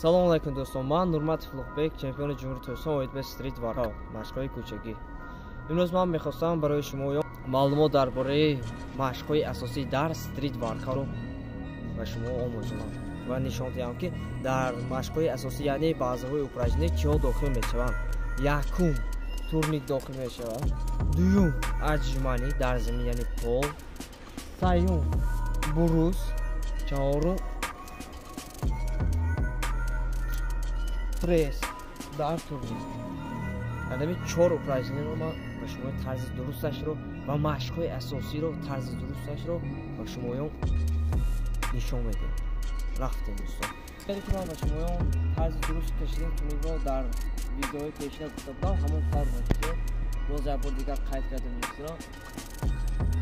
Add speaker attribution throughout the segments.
Speaker 1: Салом алайкум дӯстон, ман Нурматов Улуғбек, чемпиони Ҷумҳурии Тоҷикистон оид ба стрит воркаут, машқҳои кӯчагӣ. Имрӯз ман мехостам барои шумо маълумот дар бораи машқҳои асосӣ дар стрит воркаутро ба шумо омӯзонам ва нишон диҳам, ки дар машқҳои асосӣ, яъне баъзеҳои упражнение чиҳо дохил мешаванд. Якум турник дохил мешавад, дуюм отжимание дар замин, яъне пол, сеюм брус, чаҳорум пресс дар турник. Ҳамин чор упражнениеро ман ба шумо тарзи дурусташро ва машқҳои асосиро тарзи дурусташро ба шумоён нишон медиҳам. Рафтем дӯстон. Ки ман ба шумоён тарзи дуруст кашидани турникро дар видеои пешина гуфта будам, ҳамон тавр мекашем. Боз як бор дигар қайд карда мегузорам.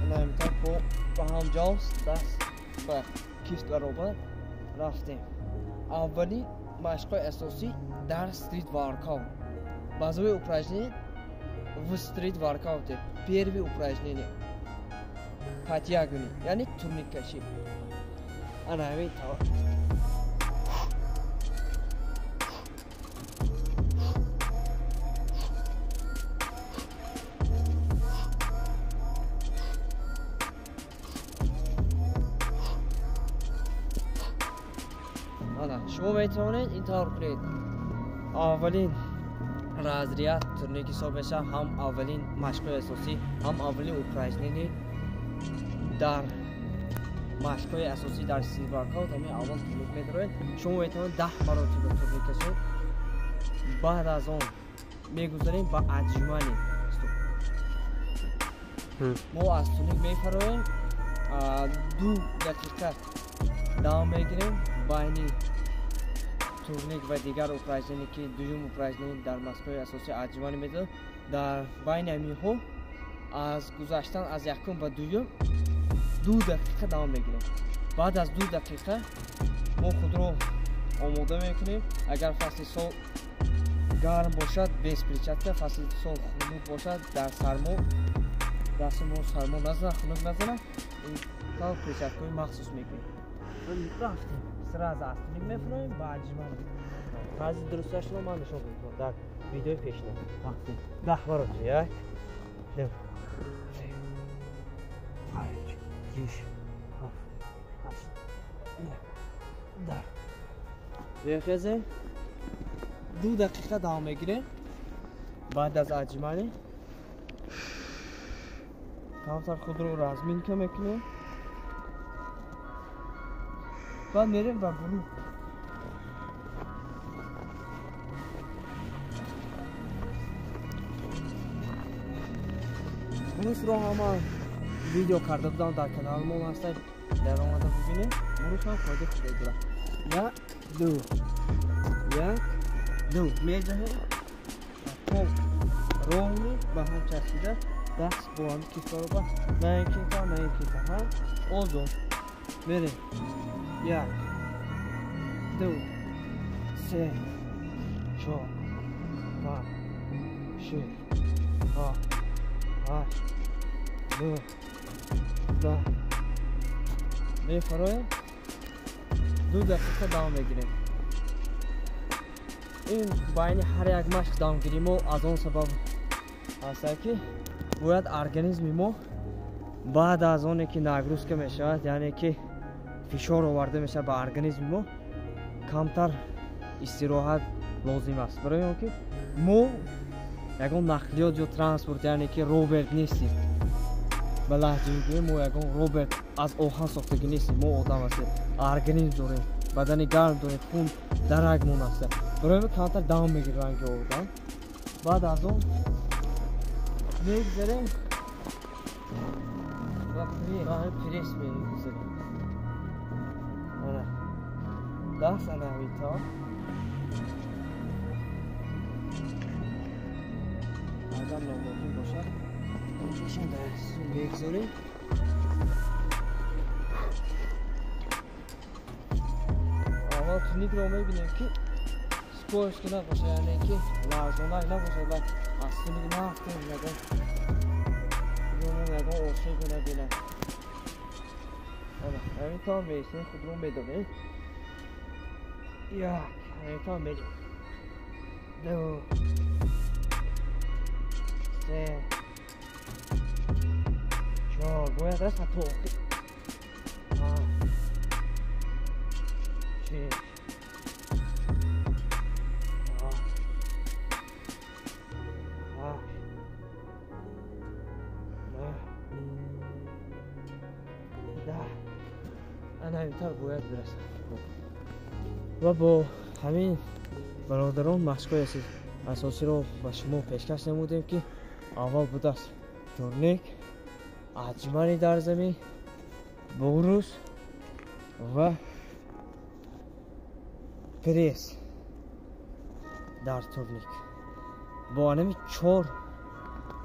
Speaker 1: Ҳамин тавр ба ҳамҷавз даст ба кифт баробар рафтем. Аввали машқҳои асосӣ дар стрит воркаут. Базовое упражнение в стрит воркауте. Первое упражнение подтягивание, яъне турник кашӣ. Ана ҳамин тавр. Ана шумо метавонед ин тавр кунед. Аввалин разряд турник ҳисоб мешавад, ҳам аввалин машқҳои асосӣ, ҳам аввалин упражнение дар машқҳои асосӣ дар стрит воркаут. Ҳамин аввал турник медароед. Шумо метавонед 10 маротиба турник кашед. Баъд аз он мегузарем ба отжимание. Мо аз турник мефароем, 2 дақиқа давом мегирем байни турник ва дигар упражнение, ки дуюм упражнение дар машқҳои асосӣ отжимание медодад. Дар байни ҳаминҳо аз гузаштан аз якум ба дуюм 2 дақиқа давом мегирем. Баъд аз 2 дақиқа мо худро омода мекунем. Агар фасли сол гарм бошад, без перчатка, фасли сол хунук бошад, дар сармо дасти мо сармо назанад, хунук назанад, ин тавр перчаткаҳои махсус мекунем. Рафтем. Сразу аз турник мефуроем ба отжимание. Тарзи дурусташро ман нишон додам дар видеои пешина. Рафтем. 10 маротиба. 1, 2, 3, 5, 6, 7, 8, 9, 10. Бехезем. 2 дақиқа давом мегирем. Баъд аз отжимание камтар худро разминка мекунем. Баъд мерем ба брус. Брусро ҳама видео карда будам, дар каналмон ҳаста, дар омада бибинем. Брус ҳам фоидаи худо дорад. 1, 2, 1, 2 меҷаҳем. Пол ровни ба ҳам часпида, даст бо ҳам кифт баробар, на ин кифта, на ин кифта, ҳа озод мерем. 1, 2, 3, 4, 5, 6, 7, 8, 9, 10. Мефароем. 2 дақиқа давом мегирем. Ин байни ҳар як машқ давомгирии мо аз он сабаб ҳаста, ки бояд организми мо баъд аз оне ки нагрузка мешавад, яъне ки фишор оварда мешавад ба организми мо, камтар истироҳат лозим аст. Барои он ки мо ягон нақлиёт ё транспорт, яъне ки роберт нестем. Ба лаҳҷа мегӯем, мо ягон роберт аз оҳан сохтагӣ нестем. Мо одам ҳастем, организм дорем, бадани гарм дорем, хун дар рагмон аст. Барои мо камтар давом мегирем ранги одам. Баъд аз он мегузарем ва пресс мегузарем. Ана даст ана ҳамин тавр. Агар нолозим бошад, инҷошам дар мегузорем. Аввал турникро мебинем, ки скользко набошад, яъне ки ларзонак набошад ва аз турник нафтем, ягон осебе набинад. Ана ҳамин тавр меистем, худро медонем. 1, Ҳамитон мерем. 2, 3, 4. Бояд расад то охир. 5, 6, 7, 8, 9, 10. Ана ҳаминтавр бояд бирасад. Ва бо ҳамин бародарон машқҳои асосиро ба шумо пешкаш намудем, ки аввал будааст турник, отжимание дар замин, брус ва пресс дар турник. Бо ҳамин 4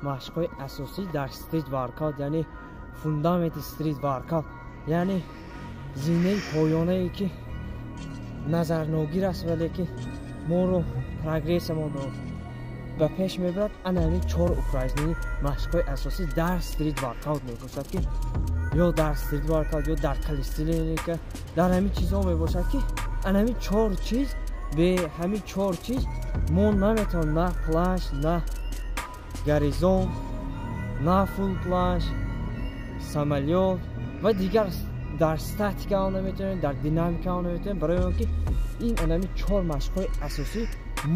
Speaker 1: машқҳои асосӣ дар street workout, яъне фундаменти street workout, яъне зинаи поёнае ки назарногир аст, вале ки моро прогрессамонро ба пеш мебарад. Ана ҳамин 4 упражнение машқҳои асосӣ дар street workout мебошад, ки ё дар street workout ё дар калистеника, дар ҳамин чизҳо мебошад, ки ана ҳамин 4 чиз, бе ҳамин 4 чиз мо наметавонем на планш, на горизонт, на full планш, самолёт ва дигар дар статика он наметавонем, дар динамика он наметавонем, барои он ки ин ҳамин 4 машқҳои асосӣ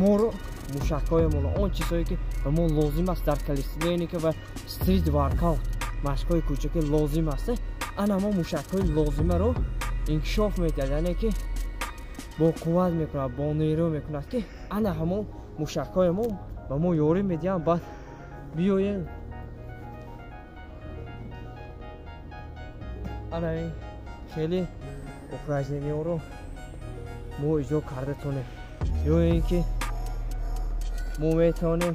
Speaker 1: моро, мушакҳоямонро, он чизҳое ки ба мо лозим аст дар калистеника ва street workout машқҳои кӯчаки лозим аст, ана мо мушакҳои лозимаро инкишоф медиҳад, яъне ки бо қувват мекунад, бо нерӯ мекунад, ки ана ҳамон мушакҳои мо ба мо ёрӣ медиҳанд. Баъд биёем ана ин хеле упражнениҳоро мо иҷро карда тонем, ё ин ки мо метавонем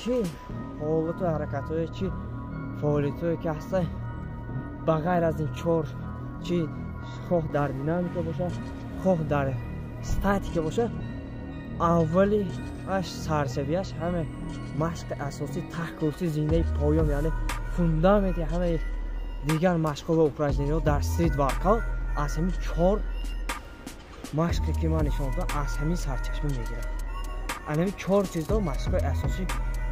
Speaker 1: чӣ ҳолату ҳаракатҳое, чӣ фаъолиятҳое ки ҳаста, ба ғайр аз ин 4 чӣ, хоҳ дар динамика бошад, хоҳ дар статика бошад, аввали аш саршавияш ҳама машқи асосӣ таҳкурси зинаи поён, яъне фундаменти ҳамаи дигар машқҳо ва упражнениҳо дар street workout аз ҳамин 4 машқе ки ман нишон додам, аз ҳамин сарчашма мегирад. Ана ҳамин 4 чизро машқҳои асосӣ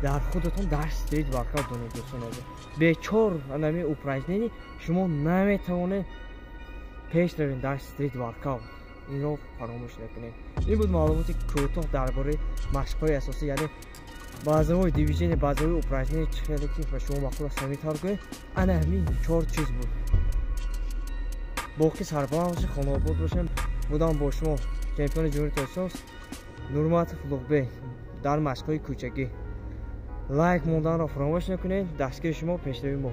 Speaker 1: дар худатон дар street workout донед, дӯстони азиз. Бе 4 ана ҳамин упражнение шумо наметавонед пеш равед дар street workout. Инро фаромӯш накунед. Ин буд маълумоти кӯтоҳ дар бораи машқҳои асосӣ, яъне баъзеҳои движение, баъзеҳои упражнение чӣ хеле ки ба шумо маъқул аст, ҳамин тавр кунед. Ана ҳамин 4 чиз буд. Боқӣ сарбаланд бошед, хонаобод бошед. Будам бо шумо чемпиони Ҷумҳурии Тоҷикистон Нурматов Улуғбек дар машқҳои кӯчагӣ. Лайк монданро фаромӯш накунед. Дастгири шумо пешравии мо.